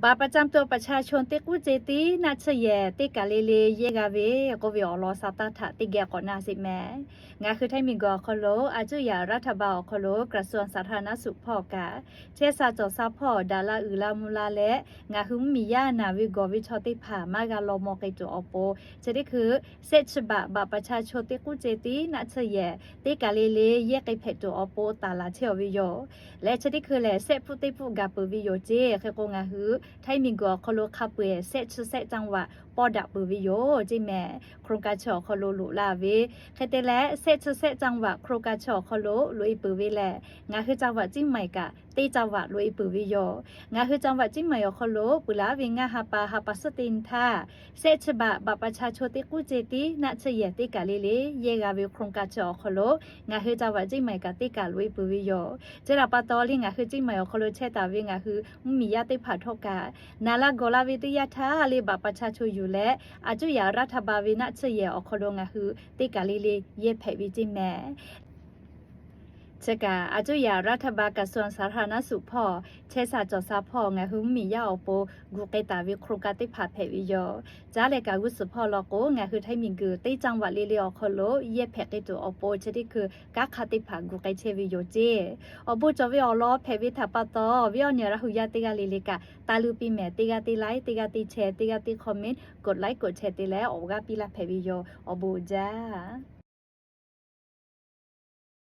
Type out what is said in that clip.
บัตรประจำตัวประชาชน teˇ k'uˉ ce tiˉ naˆ tsuhˇ yehˬ teˇ kaˬ le le yehˇ g'a ve k'oˆ ve awˬ lawn sa taˇ htaꞈ teˇ geh k'awꞈ na sheˍ mehˍ. Ngaˬ hui ไทย miˬguiˬ awˬ hk'aw lo อายุอย่างรัฐบาล awˬ hk'aw lo กระทรวงสาธารณสุข hpawˇ kaꞈ, chehˇ sha cawˬ sha hpawˇ daꞈ la uiˍ la mvuh la leh, ngaˬ hui mvuhˇmiˬ yaˇ naˬ ve gawˬ ve chaw teˇ hpaˍ maˇ g'a law maw k'ai tuˬ awˬ pon, chi teˇ hkui แสนสิบ บาท บัตรประชาชน teˇ k'uˉ ce tiˉ naˆ tsuhˇ yehˬ teˇ kaˬ le le yehˇ k'ai hpehꞈ tuˬ awˬ pon taˍ laˬ chehˇ ve yoˬ. Leh chi teˇ hkui lehˬ, แสน hpfuhˆ teˇ pfuhˆ gaˬ peuˬ ve yoˬ ceˇ. Hk'e k'o, ngaˬ hui ไทย miˬguiˬ awˬ hk'aw lo hk'a peu-eˬ แสนสิบ จังหวัด pawˇ daꞈ peuˬ ve yoˬ ceˇ mehˍ. โครงการ chi awˬ hk'aw lo loꞈ la ve hk'e te leh, แสนสิบ จังหวัด โครงการ chi awˬ hk'aw lo loꞈ-e peuˬ ve lehˬ, ngaˬ hui จังหวัดเชียงใหม่ kaꞈ teˇ จังหวัด loꞈ-e peuˬ ve yoˬ. Ngaˬ hui จังหวัดเชียงใหม่ awˬ hk'aw lo peuˬ laˇ ve ngaˇ ha pa ha pa suhˉ teˇ nyi htaˇ, แสนสิบ บาท บัตรประชาชน teˇ k'uˉ ce tiˉ naˆ tsuhˇ yehˬ teˇ kaˬ le le yehˇ g'a ve โครงการ chi awˬ hk'aw lo ngaˬ hui จังหวัดเชียงใหม่ kaꞈ teˇ kaˬ loꞈ-e peuˬ ve yoˬ. Chi htaꞈ pa taw leh, ngaˬ hui เชียงใหม่ awˬ hk'aw lo chehˇ taˍ ve ngaˬ hui mvuhˇmiˬ yaˇ teˇ hpaˍ htawˇ kaꞈ, naˬ la gawˬ la ve teˇ yanˇ htaˇ leh บัตรประชาชน yuˬ leh อายุอย่างรัฐบาล ve naˆ tsuhˇ yehˬ awˬ hk'aw lo ngaˬ hui teˇ kaˬ le le yehˇ hpehꞈ ve ceˇ mehˍ. Chi kaꞈ, อายุอย่างรัฐบาล กระทรวงสาธารณสุข hpawˇ chehˇ sha cawˬ sha hpawˇ ngaˬ hui mvuhˇmiˬ yaˇ awˬ pon gu k'ai taˍ ve โครงการ teˇ hpaˍ hpehꞈ ve yoˬ. Caˉ leh kaꞈ g'uˇ suhˍ hpawˇ law k'o, ngaˬ hui ไทย miˬguiˬ teˇ จังหวัด le le awˬ hk'aw lo yehˇ hpehꞈ k'ai tuˬ awˬ pon chi teˇ hkui kanˉ hk'aˇ teˇ hpaˍ gu k'ai chehˇ ve yoˬ ceˇ. Awˬ bon cawˬ ve awˬ lawn hpehꞈ ve htaꞈ pa taw, viˉ awˬ nyi Laˇ hu yaˇ teˇ g'aˇ le le kaꞈ taˇ luˇ piˇ mehˍ. Teˇ g'aˇ teˇ like, teˇ g'aˇ teˇ share, teˇ g'aˇ teˇ comment, กดไลค์ กดแชร์ te leh awˬ g'aˇ piˇ laˇ hpehꞈ ve yoˬ. Awˬ bon jaˇ.